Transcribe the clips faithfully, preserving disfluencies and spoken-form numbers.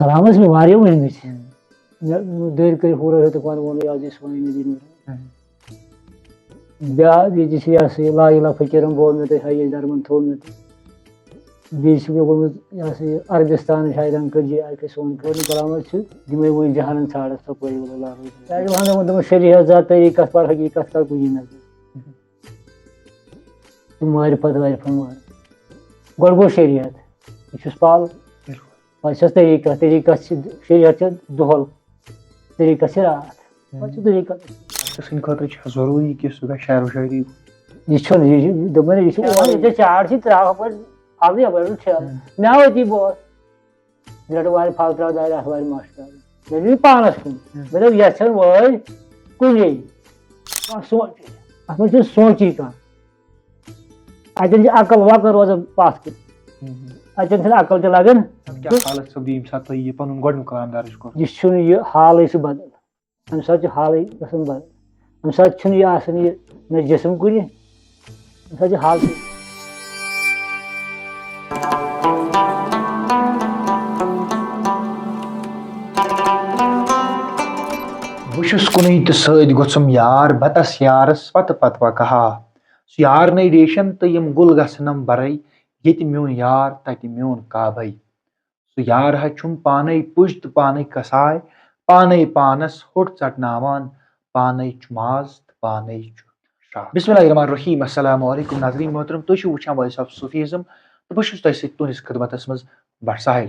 کلام ٲسۍ مےٚ واریاہ ؤنۍمٕتۍ۔ ہم۔ مےٚ دٔرۍ کٔرۍ پوٗرٕ ہیوٚتُکھ وَنہٕ ووٚنُے آز یہِ سونٕے مےٚ دِنۍ۔ ہم۔ بیٛاکھ ییٚتہِ چھِ یہِ ہسا یہِ لا اِلا فقیٖرَن بوو مےٚ تۄہہِ ہَے یہِ درمَن تھوٚو مےٚ تہٕ بیٚیہِ چھِ مےٚ ووٚنمُت یہِ ہسا یہِ عربِستانٕچ ہاے رنٛگ کٔرۍ زِ اَتہِ سون کٲنی کلام حظ چھِ یِمَے وٕنۍ جہانَن ژھانٛڈَس تَپٲرۍ وَلہٕ لارٕ۔ کیٛازِ وَنان ووٚن دوٚپُن شریعت زا طریٖقہٕ کَتھ پَرٕ حقیٖقت کَر کُنی نظر۔ تہٕ معرفت وارفت مار۔ گۄڈٕ گوٚو شریعت، یہِ چھُس پَل۔ بِلکُل۔ پَتہٕ چھَس طریٖقت، طریٖقت چھِ، شریعت چھِ دۄہَل، طریٖقت چھِ راتھ۔ پَتہٕ چھُ طریٖقت۔ اَتھ چھُ سٕنٛدِ خٲطرٕ چھِ ضروٗری کہِ سُہ گژھِ شعر و شٲعری۔ یہِ چھُنہٕ، یہِ چھُ، دوٚپمَے نہ، یہِ چھُ اورٕ، یہِ چھِ چاڑ چھِ ترٛاوان پَتہٕ پھَلٕے یَپٲرۍ چھِ۔ ہُم۔ مےٚ آو أتی بوس۔ مےٚ رَٹہٕ وارِ پھَل ترٛاو دارِ اَتھ وارِ مَش ترٛاو۔ مےٚ دیُت پانَس کُن۔ ہُم۔ مےٚ دوٚپ، یَتھ چھَنہٕ وٲرۍ کُنے۔ کانٛہہ سونٛچے۔ اَتھ منٛز چھُنہٕ سونٛچی کانٛہہ۔ اَتٮ۪ن چھِ عقل وقل روزان پَتھ کُن۔ ہُم۔ اَتٮ۪ن چھَنہٕ عقل تہِ لَگان۔ اَدٕ کیٛاہ خالد صٲب، ییٚمہِ ساتہٕ تۄہہِ یہِ پَنُن گۄڈٕنیُک کلام درٕج کوٚر؟ یہِ چھُنہٕ یہِ حالٕے چھُ بدل۔ اَمہِ ساتہٕ چھُ حالٕے گژھان بدل۔ اَمہِ ساتہٕ چھُنہٕ یہِ آسان یہِ نہ جسم کُنہِ، اَمہِ ساتہٕ چھُ حالٕے۔ بہٕ چھُس کُنُے تہٕ سۭتۍ گوٚژھُم یار، بہٕ تَس یارَس پَتہٕ پَتہٕ پَکہٕ ہا۔ سُہ یار نَے ریشَن تہٕ یِم گُل گژھنَم بَرَے، ییٚتہِ میون یار تَتہِ میون کعبَے۔ سُہ یار ہا چھُم پانے پُج تہٕ پانے کساے، پانے پانس ہوٚٹ ژٹناوان، پانے چھُ ماز تہٕ پانے چھُ شراب۔ بسم اللہ الرحمن الرحیم، السلام علیکم ناظرین محترم، تُہۍ چھِو وٕچھان وائس آف صوفیزم تہٕ بہٕ چھُس تۄہہِ سۭتۍ تُہنٛدِس خدمتس منٛز بٹ ساحل۔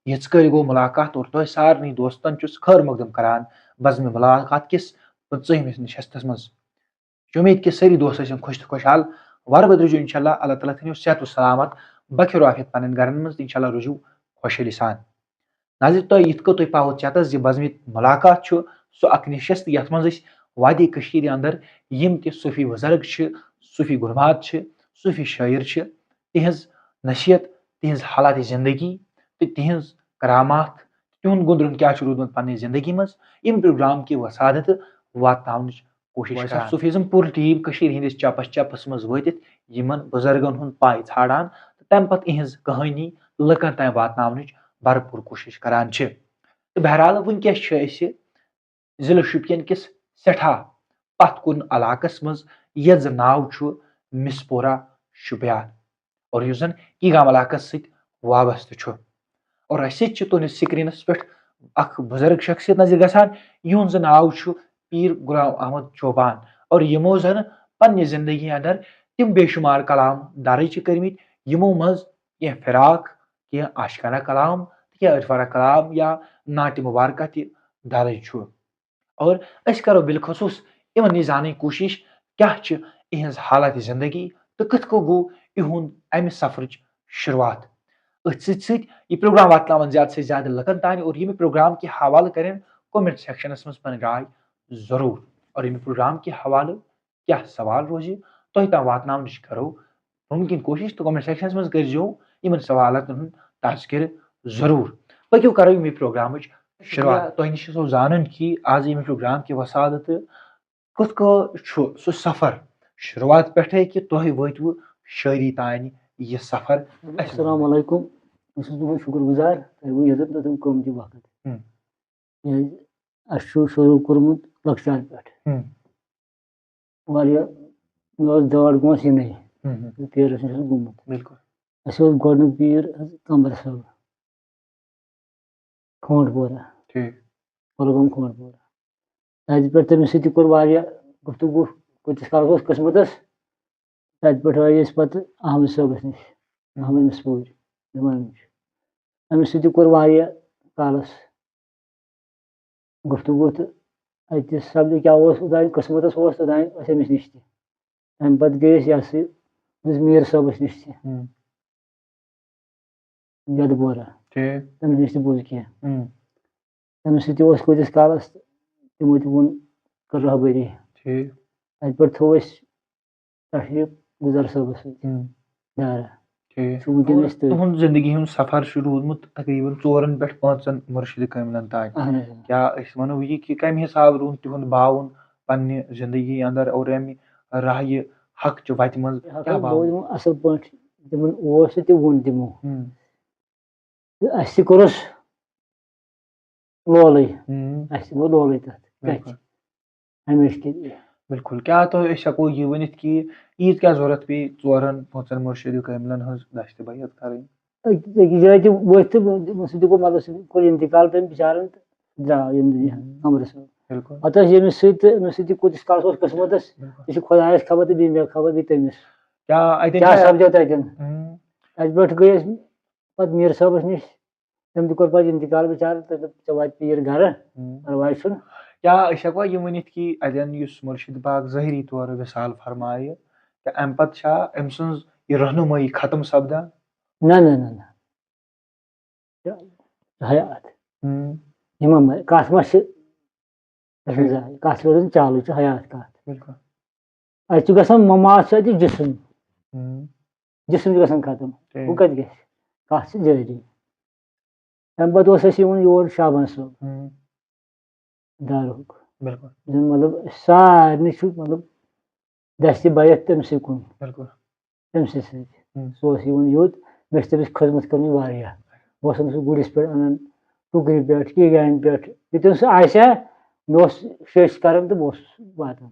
یِژھ کٲلۍ گوٚو مُلاقات اور تۄہہِ سارنٕے دوستن چھُس خٲر مقدم کران بزمِ مُلاقات کِس پٕنٛژٕہمِس نشستس منٛز۔ چھِ اُمید کہِ سٲری دوست ٲسِن خۄش تہٕ خۄشحال۔ وارٕ وارٕ روٗزِو اِنشاء اللہ، اللہ تعالیٰ تھٲینو صحت و سلامت، بخیر و عافیت پنٕنٮ۪ن گرن منٛز تہٕ اِنشاء اللہ روٗزِو خۄشحٲلی سان۔ ناظرین، تۄہہِ یِتھ کٔنۍ تۄہہِ پاوُ چتس زِ بزمِ مُلاقات چھُ سُہ اکھ نشست، یتھ منٛز أسۍ وادی کٔشیٖرِ اندر یِم تہِ صوفی بُزرگ چھِ، صوفی گُرمات چھِ، صوفی شٲعر چھِ، تِہنٛز نصیحت، تِہنٛز حالات زندگی تہٕ تِہنٛز کرامات، تِہُنٛد گُندرُن کیٛاہ چھُ روٗدمُت پننہِ زندگی منٛز، یِم پروگرام کہِ وسادتہٕ واتناونٕچ کوٗشِش وائس آف کران۔ صوفیزم پوٗرٕ ٹیٖم کٔشیٖرِ ہٕنٛدِس چپس چپس منٛز وٲتِتھ یِمن بُزرگن ہُنٛد پاے ژھانڈان تہٕ تَمہِ پتہٕ یِہٕنٛز کہانی لُکن تام واتناونٕچ بھرپوٗر کوٗشِش کران چھِ۔ تہٕ بہرحال، وٕنکیٚس چھِ أسۍ ضلع شُپین کِس سٮ۪ٹھاہ پتھ کُن علاقس منٛز، یتھ زن ناو چھُ مسپورہ شُپین، اور یُس زن کیگام علاقس سۭتۍ وابستہٕ چھُ۔ اور اسہِ سۭتۍ چھِ تُہنٛدِس سکرینس پٮ۪ٹھ اکھ بُزرگ شخصیت نظرِ گژھان، یِہُنٛد زن ناو چھُ پیٖر غلام احمد چوبان۔ اور یِمو زن پننہِ زندگی اندر تِم بے شمار کلام درج چھِ کٔرمٕتۍ، یِمو منٛز کینٛہہ فراق، کینٛہہ عاشقانہ کلام تہٕ کینٛہہ عٲرفانہ کلام یا نعتِ مبارکہ تہِ درج چھُ۔ اور أسۍ کرو بالخصوص یِمن نِش زانٕنۍ کوٗشِش کیٛاہ چھِ یِہٕنٛز حالات زندگی تہٕ کِتھ کٔنۍ گوٚو یِہُنٛد اَمہِ سفرٕچ شروٗعات۔ أتھۍ سۭتۍ سۭتۍ یہِ پروگرام واتناوان زیادٕ سے زیادٕ لُکن تانۍ اور ییٚمہِ پروگرام کہِ حوالہٕ کرن comment sectionس منٛز پنٕنۍ راے ضروٗر۔ اور ییٚمہِ پروگرام کہِ حوالہٕ کیٛاہ سوال روزِ، تۄہہِ تام واتناونٕچ کرو مُمکِن کوٗشِش تہٕ comment sectionس منٛز کٔرۍزیو یِمن سوالاتن ہُنٛد تذکرٕ ضروٗر۔ پٔکِو کرو ییٚمہِ پروگرامٕچ شروٗعات۔ تۄہہِ نِش چھُسو زانُن کہِ آز ییٚمہِ پروگرام کہِ وسادتہٕ کِتھ کٔنۍ چھُ سُہ سفر شروٗعات پٮ۪ٹھَے کہِ تۄہہِ وٲتوٕ شٲعری تانۍ یہِ سفر اَسہِ؟ السلام علیکم۔ بہٕ چھُس تُہُنٛد شُکُر گُزار، تۄہہِ ووٚن یَتھ زَن تۄہہِ تِم کٲم تہِ وقت۔ ہُم۔ کیٛازِ اَسہِ چھُ شروٗع کوٚرمُت لۄکچارٕ پٮ۪ٹھ۔ ہُم۔ واریاہ، مےٚ اوس دٲر گوٚمُت یِنَے۔ ہُم، ہُم۔ پیٖرَس نِش اوسُس گوٚمُت۔ بِلکُل۔ اَسہِ اوس گۄڈٕنیُک پیٖر حظ قمبر صٲب۔ کھونٛڈ پورہ۔ ٹھیٖک۔ کۄلگوم کھونٛڈ پورہ۔ تَتہِ پٮ۪ٹھ تٔمِس سۭتۍ تہِ کوٚر واریاہ گُفتگو، کۭتِس کالَس اوس قٕسمَتَس۔ تَتہِ پٮ۪ٹھ آیہِ أسۍ پَتہٕ احمد صٲبَس نِش، احمد مِسپوٗرۍ، زمانٕچ۔ أمِس سۭتۍ تہِ کوٚر واریاہ کالَس گُفتگو تہٕ اَتہِ سَپدِ کیٛاہ اوس اوٚتام، قٕسمَتَس اوس اوٚتام أسۍ أمِس نِش تہِ۔ تَمہِ پَتہٕ گٔے أسۍ یہِ ہسا یہِ، أمِس میٖر صٲبَس نِش تہِ۔ ہُم۔ یَتھ بورہ۔ ٹھیٖک۔ تٔمِس نِش تہِ بوٗز کینٛہہ۔ ہُم۔ تٔمِس سۭتۍ تہِ اوس کۭتِس کالَس تہٕ تِمو تہِ ووٚن، کٔر رہبٔری۔ ٹھیٖک۔ اَتہِ پٮ۪ٹھ تھوٚو اَسہِ تشریٖف گُزر صٲبَس سۭتۍ۔ ہُم۔ دارا۔ ٹھیٖک۔ سُہ وٕنکیٚن اور اَسہِ تٔتھۍ۔ تُہُنٛد زندگی ہُنٛد سفر چھُ روٗدمُت تقریٖباً ژورَن پٮ۪ٹھ پانٛژَن مُرشِدِ کٲمِلَن تام۔ اَہَن حظ۔ کیٛاہ أسۍ وَنو یہِ کہِ کَمہِ حسابہٕ روٗد تِہُنٛد باوُن پنٛنہِ زندگی اندر اور اَمہِ راہہِ حق چہِ وَتہِ منٛز حق کیٛاہ حظ، بہٕ باوُن؟ وَنہٕ اَصٕل پٲٹھۍ، تِمَن اوس تہِ ووٚن تِمو۔ ہُم۔ تہٕ اَسہِ تہِ کوٚرُس لولٕے۔ ہم، اَسہِ گوٚو لولٕے تَتھ کَتھِ۔ بِلکُل۔ ہمیشہِ کہِ بِلکُل۔ کیٛاہ تۄہہِ، أسۍ ہٮ۪کو یہِ ؤنِتھ کہِ عیٖد کیٛاہ ضوٚرَتھ پیٚیہِ ژورَن پانٛژَن مُرشِدِ کٲمِلَن ہٕنٛز دَستہِ بیعت کَرٕنۍ؟ أکِس أکِس جایہِ تہِ ؤتھۍ تہٕ تِمن سۭتۍ تہِ گوٚو، مطلب، سُہ کوٚر اِنتِقال تَمہِ بِچارَن تہٕ درٛاو ییٚمہِ دُنیا، ہم۔ اَمرَس منٛز۔ بِلکُل۔ پَتہٕ ٲسۍ ییٚمِس سۭتۍ تہٕ أمِس سۭتۍ تہِ کوٗتِس کالَس اوس قٕسمَتَس، بِلکُل۔ یہِ چھُ خۄدایَس خبر تہٕ بیٚیہِ مےٚ خبر، بیٚیہِ تٔمِس۔ کیٛاہ اَتٮ۪ن کیٛاہ چھا-، سَپدیو تَتٮ۪ن؟ ہم، اَتہِ پٮ۪ٹھ گٔے أسۍ پَتہٕ میٖر صٲبَس نِش، تٔمۍ تہِ کوٚر پَتہٕ اِنتِقال بِچارٕ، تہٕ دوٚپ، "ژےٚ واتہِ پیٖر گَرٕ، ہم۔ پَرواے چھُنہٕ۔" کیٛاہ أسۍ ہٮ۪کوا یہِ ؤنِتھ کہِ اَتٮ۪ن یُس مُرشِد پاک ظٲہِری طور وِصال فرمایہِ، تہٕ اَمہِ پَتہٕ چھا أمۍ سٕنٛز یہِ رہنُمٲیی ختم سَپدان؟ نہ، نہ، نہ، نہ۔ حیات۔ ہم، یِمن منٛز کَتھ ما چھِ؟ ٹھیٖک۔ کَتھ چھِ روزان چالوٗ، چھِ حیات کَتھ۔ بِلکُل۔ اَتہِ چھُ گژھان ممات چھُ اَتہِ جسم، ہم، جسم چھُ گژھان ختم۔ ٹھیٖک۔ ہُہ کَتہِ گژھِ؟ کَتھ چھِ جٲری۔ تَمہِ پَتہٕ اوس اَسہِ یِوان یور شابان صٲب ہم، دارُک۔ بِلکُل۔ زَن مطلب سارنٕے چھُ مطلب دَستہِ بیعت تٔمۍ سٕے کُن، بِلکُل۔ تٔمۍ سٕے سۭتۍ۔ ہم۔ سُہ اوس یِوان یوٚت، مےٚ چھِ تٔمِس خدمت کٔرمٕژ واریاہ۔ بہٕ اوسُس سُہ گُرِس پٮ۪ٹھ اَنان، ٹُکرِ پٮ۪ٹھ، کیٖگانہِ پٮ۪ٹھ، ییٚتٮ۪ن سُہ آسہِ ہا، مےٚ اوس شیٚچھ کَران تہٕ بہٕ اوسُس واتان۔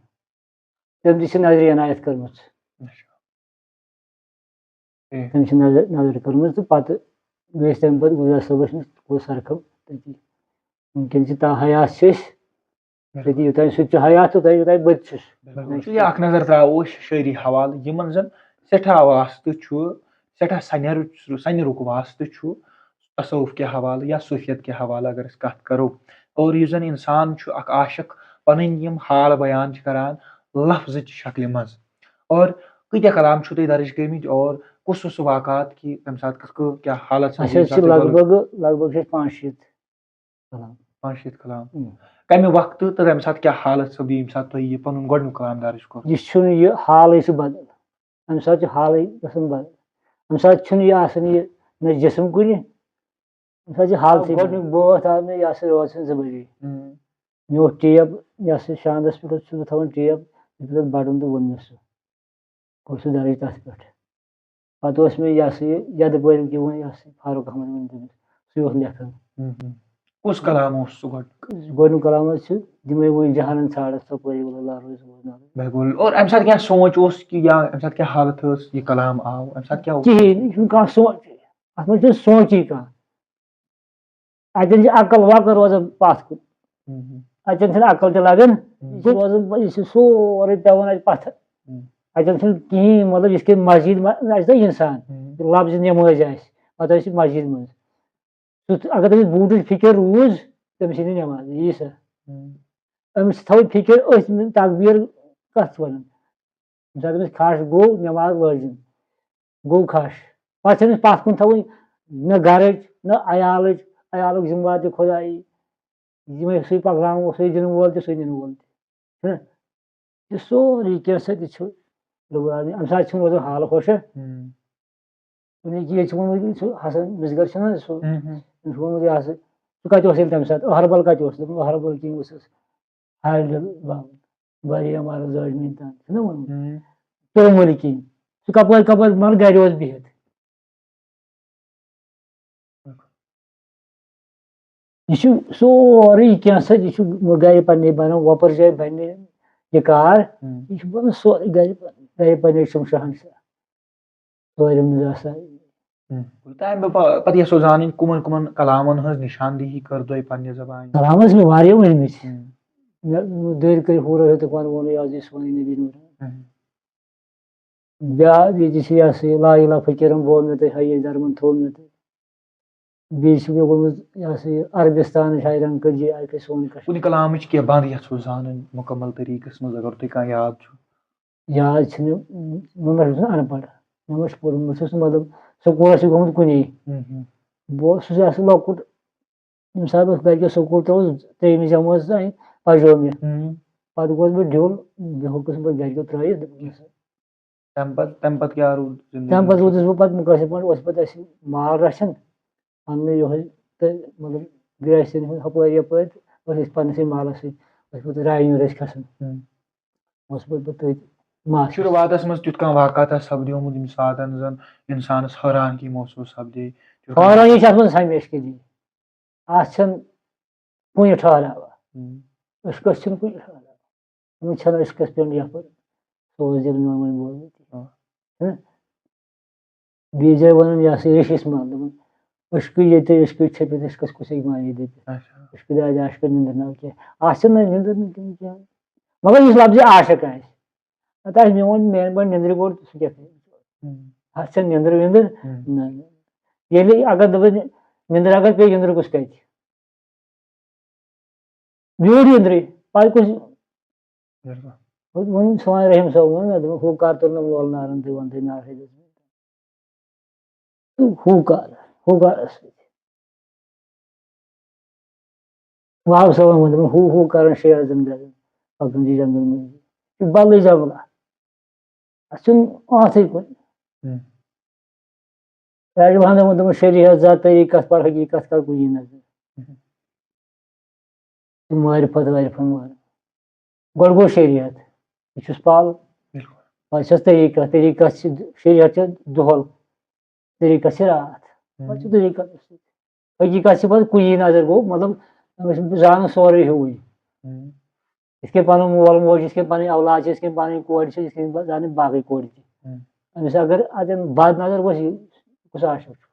تٔمۍ تہِ چھِ نظرِ عنایت کٔرمٕژ۔ اچھا۔ ٹھیٖک۔ تٔمۍ چھِ نظر نظر کٔرمٕژ تہٕ پَتہٕ گٔے أسۍ تَمہِ پَتہٕ گُلزار صٲبَس نِش، گوٚو سرکھم تٔتی۔ وٕنکیٚن چھِ تا حیات چھِ أسۍ، تٔتی یوٚتام سُہ تہِ چھُ حیات، توٚتام یوٚتام بہٕ تہِ چھُس۔ بِلکُل۔ چھُ یہِ اکھ نظر ترٛاوو أسۍ شٲعری حوالہٕ، یِمن زن سٮ۪ٹھاہ واسطہٕ چھُ، سٮ۪ٹھاہ سنیرُک، سنیرُک واسطہٕ چھُ تصوف کہِ حوالہٕ یا صوفیت کہِ حوالہٕ اگر أسۍ کتھ کرو۔ اور یُس زن انسان چھُ اکھ عاشق، پنٕنۍ یِم حال بیان چھِ کران لفظٕچ شکلہِ منٛز۔ اور کۭتیاہ کلام چھِو تۄہہِ درج کٔرمٕتۍ اور کُس اوس سُہ واقعات کہِ تمہِ ساتہٕ کِتھ کٔنۍ کیٛاہ حالت سپدے اَسہِ ییٚمہِ حظ چھِ ساتہٕ تُہۍ لگ گۄڈٕ بگ لگ بگ چھِ اَسہِ پانٛژھ شیٖتھ کلام۔ پانٛژھ شیٖتھ کلام۔ اۭں۔ کمہِ وقتہٕ تہٕ تمہِ ساتہٕ کیٛاہ حالت سپدے ییٚمہِ ساتہٕ تۄہہِ یہِ پنُن گۄڈٕنیُک کلام درج کوٚر؟ یہِ چھُنہٕ یہِ حالٕے چھُ بدل، اَمہِ ساتہٕ چھُ حالٕے گژھان بدل۔ اَمہِ ساتہٕ چھُنہٕ یہِ آسان یہِ نہ جسم کُنہِ، اَمہِ ساتہٕ چھِ حالتٕے بدل۔ گۄڈٕنیُک بٲتھ آو مےٚ یہِ ہسا روزٕ زٕ بجے۔ اۭں۔ مےٚ اوس ٹیپ، یہِ ہسا شاندس پٮ۪ٹھ اوسُس بہٕ تھاوان ٹیپ، یہِ پٮ۪ٹھ بٹُن تہٕ ووٚن مےٚ سُہ۔ کوٚر سُہ درٕج تَتھ پٮ۪ٹھ۔ پَتہٕ اوس مےٚ یہِ ہسا یہِ یَدٕ پٲرۍ کہِ وۄنۍ یہِ ہسا یہِ فاروق احمد ؤنۍ تٔمِس، سُہ اوس لیکھان۔ ہم، ہم۔ کُس کلام اوس سُہ گۄڈٕ؟ گۄڈٕنیُک کلام حظ چھُ، دِمے وۄنۍ جہانن ژھانڈس ژۄپٲرۍ وَلہٕ لارٕ روزِ ووزناوٕے۔ بِلکُل۔ اور اَمہِ ساتہٕ کیٛاہ سونٛچ اوس کہِ یا اَمہِ ساتہٕ کیٛاہ حالت ٲس، یہِ کلام آو، اَمہِ ساتہٕ کیٛاہ اوس؟ کِہیٖنۍ، یہِ چھُنہٕ کانٛہہ سونٛچ، اَتھ منٛز چھُنہٕ سونٛچٕے کانٛہہ۔ اَتٮ۪ن چھِ عقل وقل روزان پَتھ کُن۔ ہم، ہم۔ اَتٮ۪ن چھِنہٕ عقل تہِ لگان۔ ہم۔ یہِ چھُ روزان، یہِ چھُ سورُے پٮ۪وان اَتہِ پَتھر۔ ہم۔ اَتٮ۪ن چھُنہٕ کِہیٖنۍ، مطلب، یِتھ کٔنۍ مسجد منٛز آسہِ نا اِنسان، ہم۔ لفظ نٮ۪مٲزۍ آسہِ، پَتہٕ آسہِ مسجد منٛز۔ سُہ تہِ، اگر تٔمِس بوٗٹٕچ فِکِر روٗز، تٔمِس یی نہٕ نٮ۪ماز، یی سا۔ ہم۔ أمِس تھاوٕنۍ فِکِر أتھۍ منٛز، تقبیٖر کَتھ وَنان۔ ییٚمہِ ساتہٕ أمِس کھَش گوٚو، نٮ۪ماز لٲزِم، گوٚو کھَش۔ پَتہٕ چھَنہٕ أمِس پَتھ کُن تھاوٕنۍ نہ گَرٕچ، نہ عیالٕچ، عیالُک ذِمہٕ وار تہِ خۄدایی، یِمَے سُے پَکناوُن اوس، سُے دِنہٕ وول تہِ، سُے نِنہٕ وول تہِ۔ چھُنہ؟ یہِ سورُے کینٛہہ سا تہِ چھُ رُبرانی۔ اَمہِ ساتہٕ چھُنہٕ روزان حال خۄش۔ ہم۔ یہِ چھُ ووٚنمُت، یہِ چھُ حسن مِسگر چھُنہ سُہ، ہم، ہم۔ أمِس چھُ ووٚنمُت یہِ ہسا، سُہ کَتہِ اوس ییٚلہِ تَمہِ ساتہٕ؟ أہربل کَتہِ اوس؟ دوٚپُن، أہربل کِنۍ اوس اَسہِ ہالڈل بابُن، واریاہ مَرٕ زٲج میٛٲنۍ تَن، چھُنہ ووٚنمُت؟ ہم۔ تُلمُلہِ کِنۍ۔ سُہ کَپٲرۍ کَپٲرۍ مَرٕ گَرِ اوس بِہِتھ۔ یہِ چھُ سورُے کینٛہہ سا، یہِ چھُ گرِ پننہِ بنان، وۄپر جایہِ بنہِ یہِ کار۔ ہم۔ یہِ چھُ بنان سورُے گرِ پننہِ، گرِ پننہِ چھُم شہنشاہ۔ کورِ منٛز آسان۔ ہم۔ تہٕ اَمہِ پتہٕ، پتہٕ یژھو زانٕنۍ کٕمن کٕمن کلامن ہٕنٛز نشاندہی کٔر تۄہہِ پننہِ زبانہِ؟ کلام حظ مےٚ واریاہ ؤنۍ مٕتۍ۔ ہم۔ مےٚ دٔرۍ کٔرۍ حورو ہیوٚتُکھ وَنہٕ ووٚنُے آز یُس وَنٕے نبی نوٗرن۔ ہم۔ بیٛاکھ ییٚتہِ چھِ یہِ ہسا یہِ لا اِلہ فقیٖرن بول مےٚ تۄہہِ، ہَیے درمن تھوٚو مےٚ تۄہہِ۔ بیٚیہِ چھِ مےٚ ووٚنمُت یہِ ہسا یہِ عربستانٕچ ہاے رنٛگ کٔرۍ زِ اَتہِ سون کشمیر۔ کُنہِ کلامٕچ کینٛہہ بند یژھو زانٕنۍ مُکمل طریٖقس منٛز، اگر تۄہہِ کانٛہہ یاد چھُ۔ یاد چھُنہٕ، مےٚ ما چھُس نہٕ اَن پَڑھ، مےٚ ما چھُ پوٚرمُت، بہٕ چھُس نہٕ مطلب سکوٗلَس چھُ گوٚمُت کُنے۔ ہم، ہم۔ بہٕ اوسُس یہِ ہسا لۄکُٹ، ییٚمہِ ساتہٕ اوس گرِکیو سکوٗل ترٛٲوٕس ترٛیٚیِمہِ جمٲژ تام پَجو مےٚ۔ ہم۔ پَتہٕ گوس بہٕ ڈیوٚل، بیٚیہِ ہیوٚکُس بہٕ گرِکیو ترٛٲیِتھ۔ تَمہِ پَتہٕ، تَمہِ پَتہٕ کیٛاہ روٗد زِندگی تَمہِ پَتہٕ منٛز؟ روٗدُس بہٕ پَتہٕ مُکٲثِر پٲٹھۍ، اوس پَتہٕ اَسہِ مال رَچھان، اَننہٕ یِہوٚے تہٕ مطلب گرٛیسَن ہُنٛد ہُپٲرۍ یَپٲرۍ تہٕ ٲسۍ أسۍ پَننِسٕے مالَس سۭتۍ، ٲسۍ پَتہٕ رایہِ ہیوٚر ٲسۍ کھَسان۔ ہم۔ اوس پَتہٕ بہٕ تٔتھۍ ماسٹَرَس۔ شروٗعاتَس منٛز تیُتھ کانٛہہ واقعہ تھا سپدیومُت ییٚمہِ ساتَن زَن اِنسانَس حٲرانگی محسوٗس سپدے؟ تیُتھ کانٛہہ حٲران یہِ چھِ اَتھ منٛز ہمیشہِ کِنی۔ اَتھ چھَنہٕ کُنہِ ٹھہراوان۔ عشقس چھُنہٕ کُنہِ ٹھہراوان۔ وۄنۍ چھَنہٕ عشقس پٮ۪ٹھ یَپٲرۍ سوز دِنہٕ یِوان وۄنۍ بولنہٕ تہِ۔ آ۔ ہہ؟ بیٚیہِ جایہِ وَنان، یہِ ہسا یہِ ریشِس منٛز، دَپان، عشقٕے ییٚتہِ، عشقٕے چھٔپِتھ، عشقس کُس ہیٚکہِ معنی دِتھ؟ اچھا۔ عشقہٕ دادِ عاشقن نِندٕر ناو کینٛہہ۔ اَتھ چھَنہٕ نِندٕر نہٕ کِنہٕ کینٛہہ۔ مگر یُس لفظِ عاشق آسہِ، اَتھ آسہِ میون، میانہِ پٲٹھۍ نِندرِ گوٚٹ، سُہ کیٛاہ کرِ؟ ہم۔ اَتھ چھَنہٕ نِندٕر وِندٕر، ہم۔ نہ، نہ۔ ییٚلہِ اگر دَپان، نِندٕر اگر پیٚیہِ، نِندٕر کُس کَتہِ؟ بیوٗٹھ أنٛدرٕے، پَتہٕ کُس؟ بِلکُل۔ وۄنۍ، وۄنۍ سون رحیم صٲب ووٚن مےٚ، دوٚپُن، "ہُہ کَر تُلنَم لولہٕ نارَن تُہۍ وَن تُہۍ نارٕ ہیٚتِس منٛز؟" تہٕ ہُہ کَر، ہُہ کَر ٲس سۭتۍ۔ وہاب صٲبَن ووٚن، دوٚپُن، "ہُہ، ہُہ کَرَن شیرَن گَرَن، پَکُن چھِ جنٛگل مٔنٛزۍ۔ یہِ چھُ بَلٕے جنٛگلہ۔ اَتھ چھُنہٕ آتھٕے کُنہِ۔" ہُم۔ راجہِ بہانَن ووٚن، دوٚپُن، "شریعت زانٛہہ طریٖقت پَر حقیٖقت کَر کُنی نظر۔" ہُم۔ تہٕ معرفت وارفت وَنان۔ گۄڈٕ گوٚو شریعت، یہِ چھُس پَل۔ بِلکُل۔ پَتہٕ چھَس طریٖقت، طریٖقت چھِ، شریعت چھِ دۄہَل، طریٖقت چھِ راتھ۔ پَتہٕ چھُ ہُم۔ طریٖقت۔ حقیٖقت چھِ پَتہٕ کُنی نظر گوٚو، مطلب، أمِس چھُ زانُن سورُے ہیوٗوٕے۔ ہُم۔ یِتھ کٔنۍ پَنُن مول موج، یِتھ کٔنۍ پَنٕنۍ اولاد چھِ، یِتھ کٔنۍ پَنٕنۍ کورِ چھِ، یِتھ کٔنۍ زانٕنۍ باقٕے کورِ تہِ۔ ہُم۔ أمِس اگر اَتٮ۪ن بد نظر گوٚژھ، یہِ کُس عاشق چھُ؟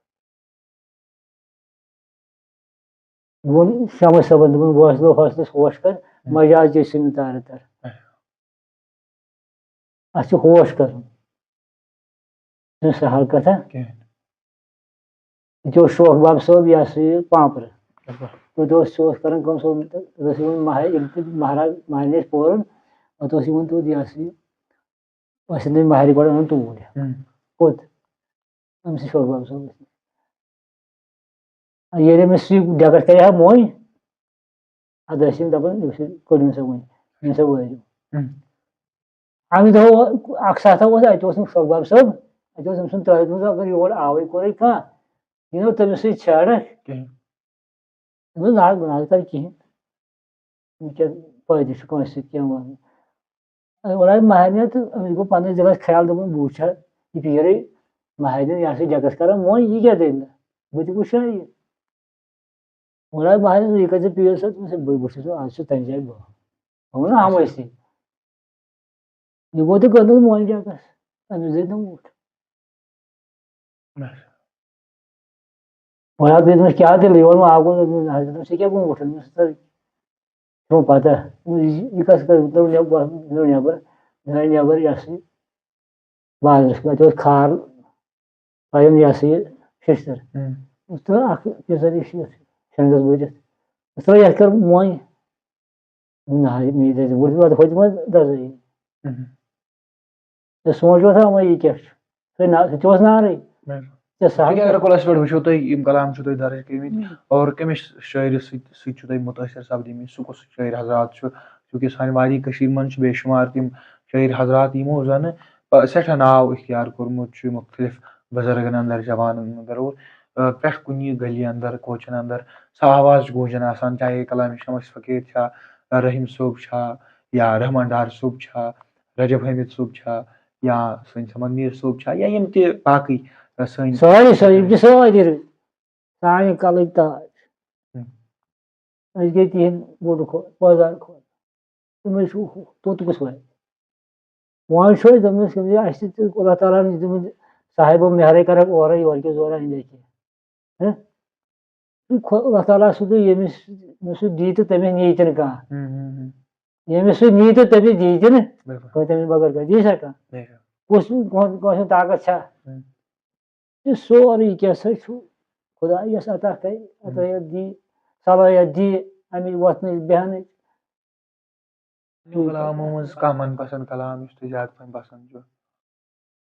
ووٚن شمس صٲبن، دوٚپُن، "بہٕ حوصلہٕ حوصلس ہوش کر، ہم۔ مجاز چھِ أسۍ یِم تارٕ تر۔ اچھا۔ اَتھ چھُ ہوش کرُن۔ یہِ چھُنہٕ سہل کتھا۔ کِہیٖنۍ۔ یہِ تہِ اوس شوق باب صٲب، یہِ ہسا یہِ پانپرٕ۔ بِلکُل۔ تہٕ اوس، سُہ اوس کران کٲم، سُہ اوس، تَتہِ اوس یِوان ماہر-، ییٚلہِ تہِ مہراز مہرنہِ ٲسۍ پورُن، پتہٕ اوس یِوان توٚت، یہِ ہسا یہِ، ٲسِن تٔمۍ مہرِ گۄڈٕ اَنان توٗرۍ۔ ہم۔ کوٚت؟ أمۍ سٕے شوق باب صٲبَس نِش۔ ییٚلہِ أمِس یہِ ڈٮ۪کَس کَرِ ہا مۄنۍ، اَدٕ ٲسۍ یِم دَپان، أمِس کٔڑِو سا وۄنۍ، أمِس سا وٲرِو۔ ہم۔ اَمہِ دۄہ اَکھ ساتہٕ اوس، اَتہِ اوس نہٕ شوق باب صٲب، اَتہِ اوس أمۍ سُنٛد طٲلبہِ منٛز، اگر یور آوٕے کوٚرُے کانٛہہ، یہِ نہٕ تٔمِس سۭتۍ چھیڑکھ۔ کِہیٖنۍ۔ دوٚپمَس، "نہ حظ، بہٕ نہ حظ کَرٕ کِہیٖنۍ۔ یہِ کیٛاہ فٲیدٕ چھُ کٲنٛسہِ سۭتۍ کینٛہہ وَنُن؟" اے، وَلہٕ حظ مہرنہِ تہٕ أمِس گوٚو پَنٕنِس دِلَس خیال، دوٚپُن، "بہٕ وٕچھِ ہا یہِ پیٖرٕے مہرنہِ، یہِ ہسا ڈٮ۪کَس کَران مۄنۍ، یہِ کیٛاہ دٔلیٖلہ؟ بہٕ تہِ وٕچھِ ہا یہِ۔" وَلہٕ حظ مہرنہِ، یہِ کَتہِ ژےٚ پیٖر صٲب؟ دوٚپمَس، "ہے، بٕے وٕچھُس، آز چھُ تَمہِ جایہِ بہٕ۔" ووٚن، "آ، ویسے۔" یہِ گوٚو تہٕ گٔنٛدُن مۄنٛجہِ اَکَس، أمِس دِتۍ نہٕ وُٹھ۔ اچھا۔ وۄنۍ حظ دوٚپمَس، "کیٛاہ دٔلیٖل؟" یہِ ووٚن، "آ، گوٚو۔" دوٚپمَس، "نہ حظ،" دوٚپمَس، "ژےٚ کیٛاہ گوٚو وُٹھَن؟" دوٚپمَس، "ژٕ چھُکھ پَتہ، یہِ، یہِ کَس کَتہِ وُٹھ؟ دوٚپُن، نٮ۪بَر، نٮ۪بَر، یہِ ہسا یہِ بازرَس منٛز، اَتہِ اوس کھار، پَیَن، یہِ ہسا یہِ شیشتٕر۔ ہُم۔ دوٚپمَس، ترٛٲو اَکھ، یہِ ہسا یہِ شیٖتھ، شیٚنٛگَس بٔرِتھ۔ دوٚپمَس، ترٛٲو یَتھ کَر مۄنۍ۔ نہ، یہِ مےٚ دَزِ، وُٹھ وَتھ ہوٚتہِ منٛز دَزٕے۔ مہم۔ ژےٚ سونٛچ اوسا وۄنۍ یہِ کیٛاہ چھُ؟ سُہ نا-، سُہ تہِ اوس نارٕے۔ بِلکُل۔ ژےٚ سہل ٹھیٖک، اگر کَتھ۔ کۄلَس پٮ۪ٹھ وٕچھو تُہۍ، یِم کلام چھِو تُہۍ درٕج کٔرمٕتۍ، مہم۔ اور کٔمِس شٲعرَس سۭتۍ، سۭتۍ چھِو تُہۍ مُتٲثر سَپدیمٕتۍ، سُہ کُس شٲعر حضرات چھُ؟ چوٗنٛکہِ سانہِ وادی کٔشیٖرِ منٛز چھِ بے شُمار تِم شٲعر حضرات، یِمو زَنہٕ، آ، سٮ۪ٹھاہ ناو اختیار کوٚرمُت چھُ مُختلف بُزرگَن اندر، جوانَن اندر اور، آ، پرٛٮ۪تھ کُنہِ گلی اندر، کوچَن اندر سُہ آواز چھُ گوٗنجان آسان، چاہے کلام شمس فقیٖر چھا، رحیم صٲب چھا، یا رحمان ڈار صٲب چھا، رجب حٲمِد صٲب چھا، یا سٲنۍ سَمد میٖر صٲب چھا، یا یِم تہِ باقٕے، آ، سٲنۍ سٲری، سٲری، یِم چھِ سٲری سانہِ کلٕکۍ تاج۔ ہم۔ أسۍ گٔے تِہِنٛدۍ بوٚڑ خۄ-، بازار خۄش۔ تِم ٲسۍ ہُہ، ہُہ، توٚت کُس واتہِ؟ وۄنۍ چھُ اَسہِ دوٚپمَس، یہِ اَسہِ تہِ اللہ تعالیٰ ہَن دیُتمُت صاحبو مہرے کَرَکھ اورَے یورٕ کہِ زورٕ اَندِ اَتہِ۔ ہہ؟ یہِ خۄ-، اللہ تعالیٰ سُنٛدُے ییٚمِس، ییٚمِس سُہ دی تہٕ تٔمِس نی تہِ نہٕ کانٛہہ۔ ہم، ہم، ہم۔ ییٚمِس سُہ نی تہٕ تٔمِس دی تہِ نہٕ۔ بِلکُل۔ کانٛہہ تٔمِس بغٲر کانٛہہ دی سا کانٛہہ؟ بِلکُل۔ کُس، کٲنٛسہِ، کٲنٛسہِ ہُنٛد طاقت چھا؟ ہم۔ یہِ سورُے کینٛہہ سا چھُ خۄدایَس عطا کَرِ، ہم۔ عطایت دی، صلٲحیت دی، اَمِچ وۄتھنٕچ، بیٚہنٕچ۔ کلامو منٛز کانٛہہ من پسنٛد کلام یُس تۄہہِ زیادٕ پَہَن پسنٛد چھُ؟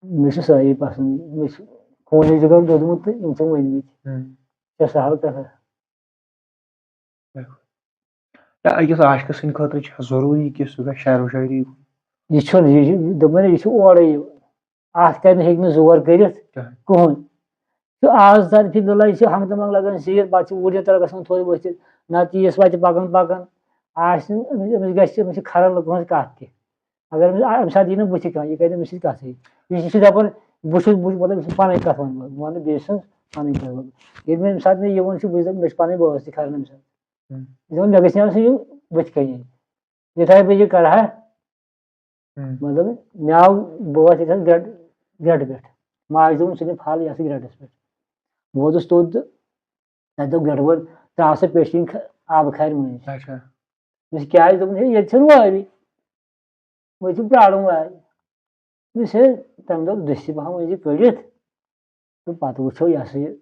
مےٚ چھِ سٲری پسنٛد۔ مےٚ چھِ خوٗنٕے جِگر دوٚدمُت تہٕ یِم چھِم ؤنۍمٕتۍ۔ ہم۔ چھےٚ سہل کَتھا۔ بِلکُل۔ یا أکِس عاشقہٕ سٕنٛدِ خٲطرٕ چھا ضروٗری کہِ سُہ گژھِ شعر و شٲعری کُن؟ یہِ چھُنہٕ، یہِ چھُ، دوٚپمَے نا، یہِ چھُ اورَے یِوان۔ اَتھ کَرِ نہٕ، ہیٚکہِ نہٕ زور کٔرِتھ کٕہٕنۍ۔ کٕہٕنۍ۔ تہٕ آز تَر فی الحال یہِ چھِ ہنٛگتہٕ منٛگہٕ لَگان زیٖر، پَتہٕ چھِ وُڈِتھ تَران گژھان تھوٚد ؤتھِتھ، نَتہٕ یِیَس وَتہِ پَکان پَکان۔ آسہِ نہٕ أمِس، أمِس گژھِ، أمِس چھِ کھَران لُکَن ہٕنٛز کَتھ تہِ۔ اگر أمِس، اَمہِ ساتہٕ یی نہٕ بٕتھِ کانٛہہ، یہِ کَرِ نہٕ أمِس سۭتۍ کَتھٕے۔ یہِ، یہِ چھِ دَپان، بہٕ چھُس، بہٕ چھُس، مطلب، یہِ چھِ پَنٕنۍ کَتھ وَنان، بہٕ وَنہٕ بیٚیہِ سٕنٛز پَنٕنۍ کَتھ وَنان۔ ییٚلہِ مےٚ أمۍ ساتہٕ مےٚ یہِ ووٚن چھُ، بہٕ چھُس دَپان، مےٚ چھِ پَنٕنۍ بٲژ تہِ کھَران أمۍ ساتہٕ۔ ہُم۔ یہِ دوٚپُن، مےٚ گژھِ نہٕ آسُن یہِ بٕتھِ کَنی۔ یِتھَے پٲٹھۍ یہِ کَرٕ ہا، ہُم۔ مطلب، مےٚ آو، بہٕ وَسہٕ ییٚتھَس گرٛٮ۪ڈ-، گرٛٮ۪ڈٕ پٮ۪ٹھ۔ ماجہِ دوٚپُن، "ژٕ نہِ پھل، یہِ ہسا گرٛٮ۪ڈَس پٮ۪ٹھ۔" بہٕ ووتُس توٚت تہٕ تَتہِ دوٚپ گرٛٮ۪ڈٕ وٲلۍ، "ترٛاو سا پیٹہِ کِنۍ خ-، آبہٕ کھارِ مٔنٛزۍ۔" اچھا۔ مےٚ دوٚپُس، "کیٛازِ؟" دوٚپُن، "ہے، ییٚتہِ چھَنہٕ وٲرۍ۔" وۄنۍ چھُ پرٛارُن وارِ۔ یُس ہے تَمہِ دۄہ دٔستی پَہَم أنۍ زِ کٔڑِتھ، تہٕ پَتہٕ وٕچھو یہِ ہسا یہِ۔